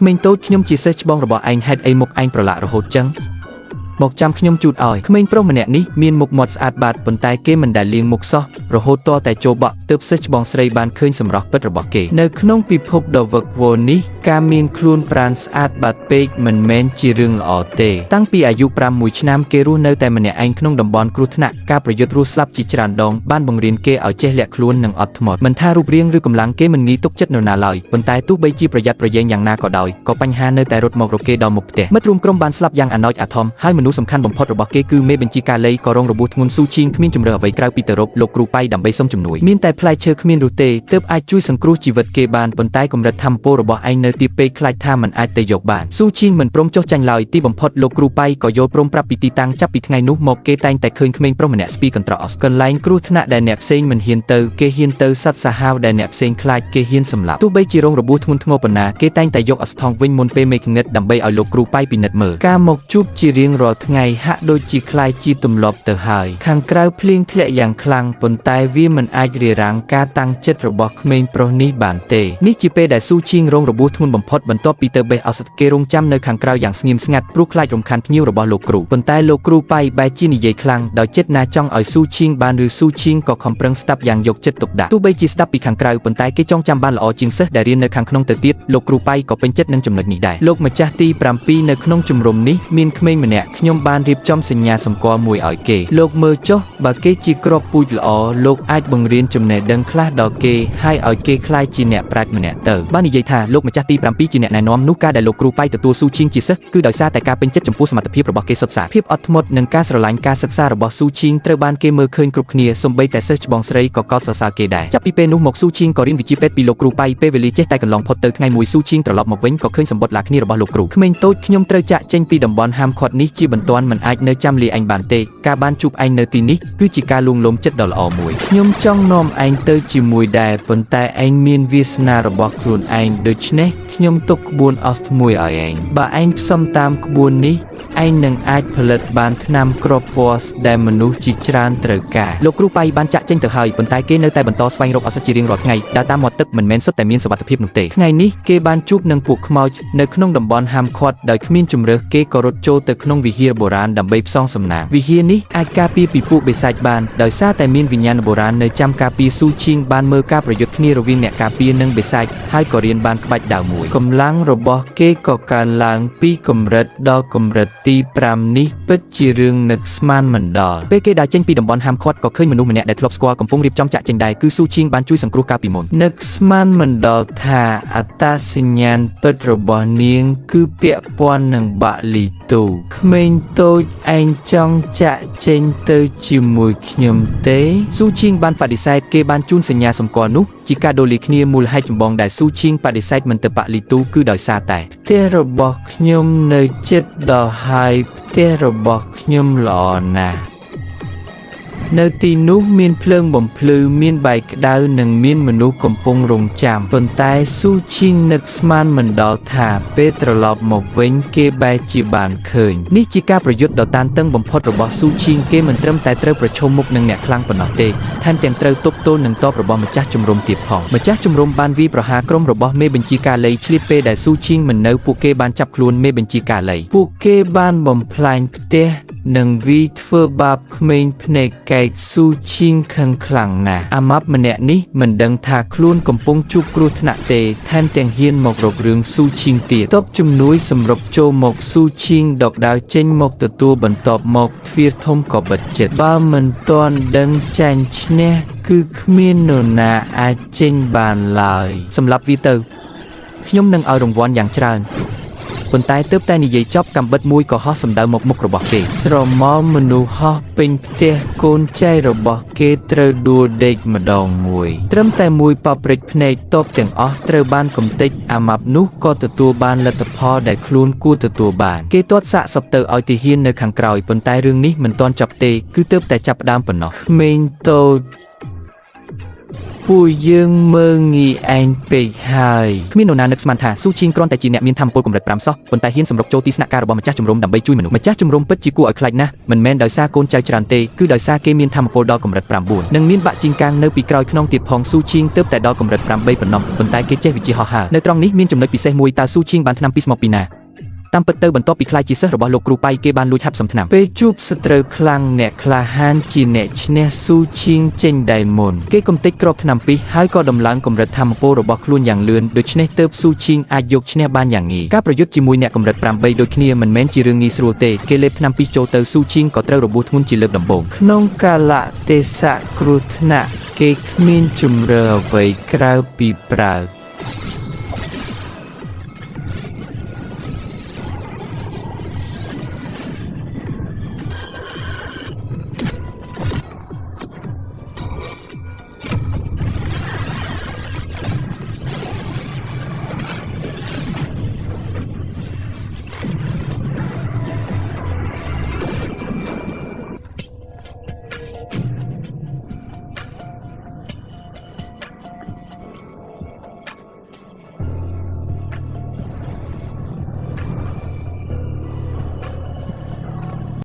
ក្មេងតូចខ្ញុំជាសិស្សច្បងរបស់ឯងហេតុអីមុខឯងប្រឡាក់រហូតចឹងមកចាំខ្ញុំជូតឲ្យក្មេងប្រុសម្នាក់នេះមានមុខមាត់ស្អាតបាតប៉ុន្តែគេមិនដែលលាងមុខសោះរហូតទាល់តែចូលបក់ទើបសិស្សច្បងស្រីបានឃើញសម្រស់ពិតរបស់គេនៅក្នុងពិភពដ៏វឹកវរនេះការមានខ្លួនប្រាណស្អាតបាតពេកមិនមែនជារឿងល្អទេតាំងពីអាយុ5ឆ្នាំគេរស់នៅតែម្នាក់ឯងក្នុងតំបន់គ្រោះថ្នាក់ការប្រយុទ្ធរស់ស្លាប់ជាច្រើនដងបានបង្រៀនគេឲ្យចេះលាក់ខ្លួននិងអត់ធ្មត់មិនថារូបរាងឬកម្លាំងគេមិនងាយទុកចិត្តនរណាឡើយប៉ុន្តែទោះបីជាប្រយ័ត្នប្រយែងយ៉ាងណាក៏ដោយក៏បញ្ហានៅតែរត់មករកគេដល់មុខផ្ទះមិត្តរួមក្រុមបានស្លាប់យ៉ាងអាណោចអាធំហើយមនុស្សសំខាន់បំផុតរបស់គេគឺមេបញ្ជាការលីក៏រងរបួសធ្ងន់ស៊ូឈៀងគ្មានជំរឿអ្វីក្រៅពីទៅរកលោកគ្រូប៉ៃដើម្បីសុំជំនួយមានតែផ្លែឈើគ្មាននោះទេទើបអាចជួយសង្គ្រោះជីវិតគេបានប៉ុន្តែកម្រិតធម្មពលរបស់ឯងនៅទាបពេកខ្លាចថាមិនអាចទៅយកបានស៊ូឈៀងមិនព្រមចុះចាញ់ឡើយទីបំផុតលោកគ្រូប៉ៃក៏យល់ព្រមប្រាប់ពីទីតាំងចាប់ពីថ្ងៃនោះមកគេតែងតែឃើញក្មេងប្រុសម្នាក់ស្ពីកន្ត្រកអស់កន្លែងគ្រោះថ្នាក់ដែលអ្នកផ្សេងមិនហ៊ានទៅគេហ៊ានទៅសត្វសាហាវដែលអ្នកផ្សេងខ្លាចគេហ៊ានសម្លាប់ទោះបីជារងរបួសធ្ងន់ធ្ងរប៉ុណ្ណាគេតែងតែយកអស្ថងវិញមុនពេលមេឃងឹតដើម្បីឲ្យលោកគ្រូប៉ៃពិនិត្យមើលការមកជួបជារៀងរាល់ថ្ងៃហាក់ដូចជាคล้ายជាទម្លាប់ទៅហើយខាងក្រៅភ្លៀងធ្លាក់យ៉ាងខ្លាំងប៉ុន្តែវាមិនអាចរារាំងការតាំងចិត្តរបស់ក្មេងប្រុសនេះបានទេនេះជាពេលដែលស៊ូឈៀងរងរបួសធ្ងន់បំផុតបន្ទាប់ពីទៅបេះឱសថគេរងចាំនៅខាងក្រៅយ៉ាងស្ងៀមស្ងាត់ព្រោះខ្លាចរំខានភ្ញៀវរបស់លោកគ្រូប៉ុន្តែលោកគ្រូប៉ៃបែរជានិយាយខ្លាំងដោយចិត្តណាចង់ឲ្យស៊ូឈៀងបានឬស៊ូឈៀងក៏ខំប្រឹងស្ដាប់យ៉ាងយកចិត្តទុកដាក់ទោះបីជាស្ដាប់ពីខាងក្រៅប៉ុន្តែគេចងចាំបានល្អជាងសិស្សដែលរៀននៅខាងក្នុងទៅទៀតលោកគ្រូប៉ៃក៏ពេញចិត្តនឹងចំណុចនេះដែរលោកម្ចាស់ទី7នៅក្នុងជំរំនេះមានក្មេងម្នាក់ខ្ញុំបានរៀបចំសញ្ញាសម្គាល់មួយឲ្យគេលោកមើលចុះបើគេជាក្របពូជល្អលោកអាចបង្រៀនចំណេះដឹងខ្លះដល់គេហើយឲ្យគេក្លាយជាអ្នកប្រាជ្ញម្នាក់ទៅបាននិយាយថាលោកម្ចាស់ទី7ជាអ្នកណែនាំនោះការដែលលោកគ្រូប៉ៃទទួលស៊ូឈៀងជាសិស្សគឺដោយសារតែការពេញចិត្តចំពោះសមត្ថភាពរបស់គេសុទ្ធសាធភាពអត់ធ្មត់និងការស្រឡាញ់ការសិក្សារបស់ស៊ូឈៀងត្រូវបានគេមើលឃើញគ្រប់គ្នាសូម្បីតែសិស្សច្បងស្រីក៏កោតសរសើរគេដែរចាប់ពីពេលនោះមកស៊ូឈៀងក៏រៀនវិជ្ជាពេទ្យពីលោកគ្រូប៉ៃពេលវេលាចេះតែកន្លងផុតទៅថ្ងៃមួយស៊ូឈៀងត្រឡប់មកវិញក៏ឃើញសម្បត្តិឡាគ្នារបស់លោកគ្រូក្មេងតូចខ្ញុំត្រូវចាក់ចេញពីតំបន់ហាមឃាត់នេះជាបន្ទាន់មិនអាចនៅចាំលាឯងបានទេការបានជួបឯងនៅទីនេះគឺជាការលួងលោមចិត្តដ៏ល្អមួយខ្ញុំចង់នាំឯងទៅជាមួយដែរប៉ុន្តែឯងមានវាសនារបស់ខ្លួនឯងដូច្នេះខ្ញុំទុកក្បួនអស់មួយឲ្យឯងបើឯងផ្សំតាមក្បួននេះឯងនឹងអាចផលិតបានថ្នាំគ្រាប់ពណ៌ដែលមនុស្សជាច្រើនត្រូវការលោកគ្រូប៉ៃបានចាក់ចេញទៅហើយប៉ុន្តែគេនៅតែបន្តស្វែងរកឱសថជារៀងរាល់ថ្ងៃដើរតាមមាត់ទឹកមិនមែនសុទ្ធតែមានសុវត្ថិភាពនោះទេថ្ងៃនេះគេបានជួបនឹងពួកខ្មោចនៅក្នុងតំបន់ហាមឃាត់ដោយគ្មានជំរើសគេក៏រត់ចូលទៅក្នុងវិហារបុរាណដើម្បីផ្សងសំណាងវិហារនេះអាចការពារពីពួកបិសាចបានដោយសារតែមានវិញ្ញាណបុរាណនៅចាំការពារស៊ូឈៀងបានមើលការប្រយុទ្ធគ្នារវាងអ្នកការពារនិងបិសាចហើយក៏រៀនបានក្បាច់ដាវមួយកម្លាំងរបស់គេក៏កើនឡើងពីកម្រិតដល់កម្រិតទី5នេះពិតជារឿងនឹកស្មានមិនដល់ពេលគេដើរចេញពីតំបន់ហាមឃាត់ក៏ឃើញមនុស្សម្នាក់ដែលធ្លាប់ស្គាល់កំពុងរៀបចំចាក់ចេញដែរគឺស៊ូឈៀងបានជួយសង្គ្រោះកាលពីមុននឹកស្មានមិនដល់ថាអត្តសញ្ញាណពិតរបស់នាងគឺពាក់ព័ន្ធនឹងបាក់លីទូក្មេងតូចឯងចង់ចាក់ចេញទៅជាមួយខ្ញុំទេស៊ូឈៀងបានបដិសេធគេបានជូនសញ្ញាសម្គាល់នោះជាការដូរលាគ្នាមូលហេតុចម្បងដែលស៊ូឈៀងបដិសេធមិនទៅបាក់លីទូគឺដោយសារតែផ្ទះរបស់ខ្ញុំនៅជិតដល់ហើយផ្ទះរបស់ខ្ញុំល្អណាស់នៅទីនោះមានភ្លើងបំភ្លឺមានបាយក្តៅនិងមានមនុស្សកំពុងរងចាំប៉ុន្តែស៊ូឈៀងនឹកស្មានមិនដល់ថាពេលត្រឡប់មកវិញគេបែរជាបានឃើញនេះជាការប្រយុទ្ធដ៏តានតឹងបំផុតរបស់ស៊ូឈៀងគេមិនត្រឹមតែត្រូវប្រឈមមុខនឹងអ្នកខ្លាំងប៉ុណ្ណោះទេថែមទាំងត្រូវទប់ទល់នឹងតបរបស់ម្ចាស់ជំរំទៀតផងម្ចាស់ជំរំបានវាយប្រហារក្រុមរបស់មេបញ្ជាការលីឆ្លៀតពេលដែលស៊ូឈៀងមិននៅពួកគេបានចាប់ខ្លួនមេបញ្ជាការលីពួកគេបានបំផ្លាញផ្ទះនិងវីធ្វើបាបក្មេងភ្នែកកែកស៊ូឈៀងខឹងខ្លាំងណាស់អាម៉ាប់ម្នាក់នេះមិនដឹងថាខ្លួនកំពុងជួបគ្រោះថ្នាក់ទេថែមទាំងហ៊ានមករករឿងស៊ូឈៀងទៀតតបជំនួយសម្រុកចូលមកស៊ូឈៀងដកដាវចេញមកទទួលបន្ទាប់មកទ្វារធំក៏បិទចិត្តបើមិនទាន់ដឹងចាញ់ឈ្នះគឺគ្មាននរណាអាចចេញបានឡើយសម្រាប់វាទៅខ្ញុំនឹងឲ្យរង្វាន់យ៉ាងច្រើនប៉ុន្តែទើបតែនិយាយចប់កាំបិតមួយក៏ហោះសម្ដៅមកមុខរបស់គេស្រមោលមនុស្សហោះពេញផ្ទះកូនចៅរបស់គេត្រូវដួលដេកម្ដងមួយត្រឹមតែមួយប៉ព្រិចភ្នែកតបទាំងអស់ត្រូវបានកំទេចអាម៉ាប់នោះក៏ទទួលបានលទ្ធផលដែលខ្លួនគួរទទួលបានគេទាត់សាកសពទៅឲ្យទាហាននៅខាងក្រោយប៉ុន្តែរឿងនេះមិនទាន់ចប់ទេគឺទើបតែចាប់ផ្ដើមប៉ុណ្ណោះក្មេងតូច ពួកយើងមើងងាយឯងពេកហើយគ្មាននរណានឹកស្មានថាស៊ូឈៀងគ្រាន់តែជាអ្នកមានធម៌ពលកម្រិត5សោះប៉ុន្តែហ៊ានសម្រុកចូលទីស្នាក់ការរបស់ម្ចាស់ជំរំដើម្បីជួយមនុស្សម្ចាស់ជំរំពិតជាគួរឲ្យខ្លាចណាស់មិនមែនដោយសារកូនចៅច្រើនទេគឺដោយសារគេមានធម៌ពលដល់កម្រិត9និងមានបាក់ជីងកាងនៅពីក្រោយខ្នងទៀតផងស៊ូឈៀងទើបតែដល់កម្រិត8ប៉ុណ្ណោះប៉ុន្តែគេចេះវិជាហោះហើរនៅត្រង់នេះមានចំណុចពិសេសមួយតើស៊ូឈៀងបានថ្នាំពីស្មកពីណាតាមពិតទៅបន្ទាប់ពីក្លាយជាសិស្សរបស់លោកគ្រូប៉ៃគេបានលួចហាប់សំថ្នាំពេលជួបសត្រូវខ្លាំងអ្នកក្លាហានជាអ្នកឈ្នះស៊ូឈៀងចេញដៃមុនគេកំទេចគ្រាប់ថ្នាំពីសហើយក៏ដំឡើងកម្រិតធម៌ពលរបស់ខ្លួនយ៉ាងលឿនដូច្នេះទើបស៊ូឈៀងអាចយកឈ្នះបានយ៉ាងងាយការប្រយុទ្ធជាមួយអ្នកកម្រិត8ដូចគ្នាមិនមែនជារឿងងាយស្រួលទេគេលេបថ្នាំពីសចូលទៅស៊ូឈៀងក៏ត្រូវរបួសធ្ងន់ជាលើកដំបូងក្នុងកាលៈទេសៈគ្រោះថ្នាក់គេគ្មានជំរឿអ្វីក្រៅពីប្រើ